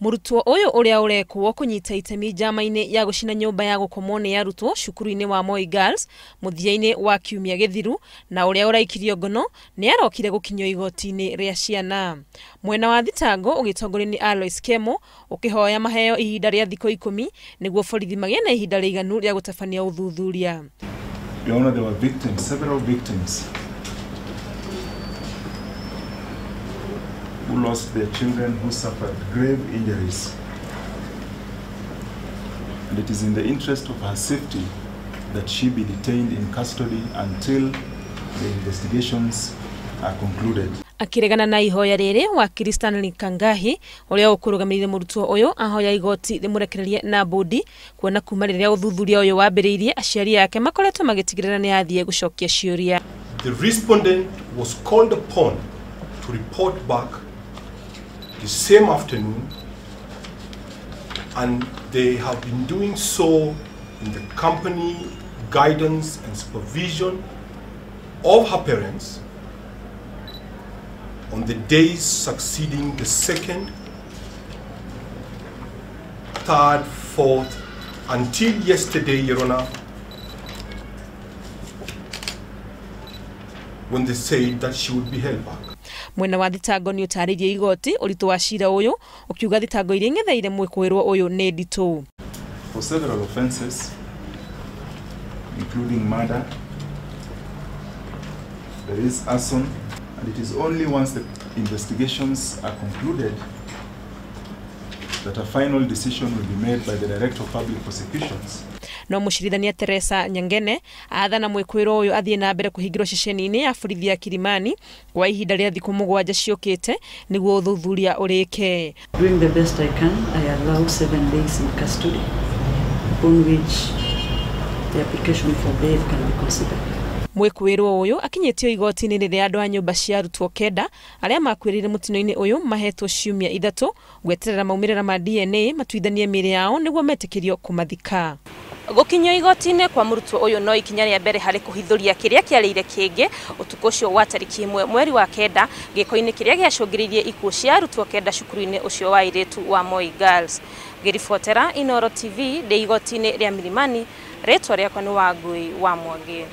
Mũrutwo ũyũ ũrĩa ũrekwo kũnyita itemi njama-inĩ ya gũcina nyũmba ya gũkomwo nĩ arutwo cukuru-inĩ wa Moi Girls mũthia-inĩ wa kiumia gĩthiru na ũrĩa ũraikirio ngono nĩ arokire gũkinyio igoti-inĩ rĩa ciana. Mwena wa thitango ũgĩtongorio nĩ Alois Kemo ũkĩhoya maheo ihinda rĩa thikũ 10 nĩguo borithi magĩe na ihinda rĩiganu rĩa gũtabania ũthuthuria. Your Honor, there were victims, several victims who lost their children, who suffered grave injuries. And it is in the interest of her safety that she be detained in custody until the investigations are concluded. Akiregana na ihoya rĩrĩ wakiri Stanley Kangahi ũrĩa ũkũrũgamĩrĩire mũrutwo ũyũ ahoya igoti rĩmũrekererie na bodi kuona kuma rĩrĩa ũthuthuria ũyũ wambĩrĩirie aciari ake makoretwo magĩtigĩrĩra nĩ athiĩ gũcokia ciũria. The respondent was called upon to report back the same afternoon, and they have been doing so in the company, guidance and supervision of her parents on the days succeeding the 2nd, 3rd, 4th, until yesterday, Your Honor, when they said that she would be held back. Mwena wa thitango nĩ ũtarĩirie igoti ũritũ wa cira ũyũ ũkiuga thitango iria ing'etheire mwĩkũĩrwo ũyũ nĩ nditũ. For several offenses, including murder, there is arson, and it is only once the investigations are concluded that a final decision will be made by the Director of Public Prosecutions. No mũcirithania Teresa Nyangene athana mwĩkũĩrwo ũyũ athiĩ na mbere kũhingĩrwo ceceni-inĩ ya borithi ya Kilimani kwa ihinda rĩa thikũ 7 ciũkĩte nĩguo ũthuthuria ũrĩke. Doing the best I can, I allow 7 days in custody upon which the application for bail can be considered. Mwĩkũĩrwo ũyũ akinyĩtio igoti-inĩ rĩrĩa andũ a nyũmba cia arutwo 9 arĩa makuĩrĩire mũtino-inĩ ũyũ mahetwo ciumia 3 gweterera maumĩrĩra ma DNA matuithanie mĩĩrĩ yao nĩguo metĩkĩrio kũmathika. Gũkinyio igoti-inĩ kwa mũrutwo ũyũ no ikinya rĩa mbere harĩ kũhithũria kĩrĩa kĩarĩire kĩngĩ ũtukũ ũcio wa tarĩki 1 mweri wa 9 gĩko-inĩ kĩrĩa gĩacũngĩrĩirie ikuũ cia arutwo 9 cukuru-inĩ ũcio wa airĩtu wa Moi Girls. Ngĩribotera Inooro TV ndĩ igoti-inĩ rĩa Milimani, rĩtwa rĩakwa nĩ Wangui wa Mwangi.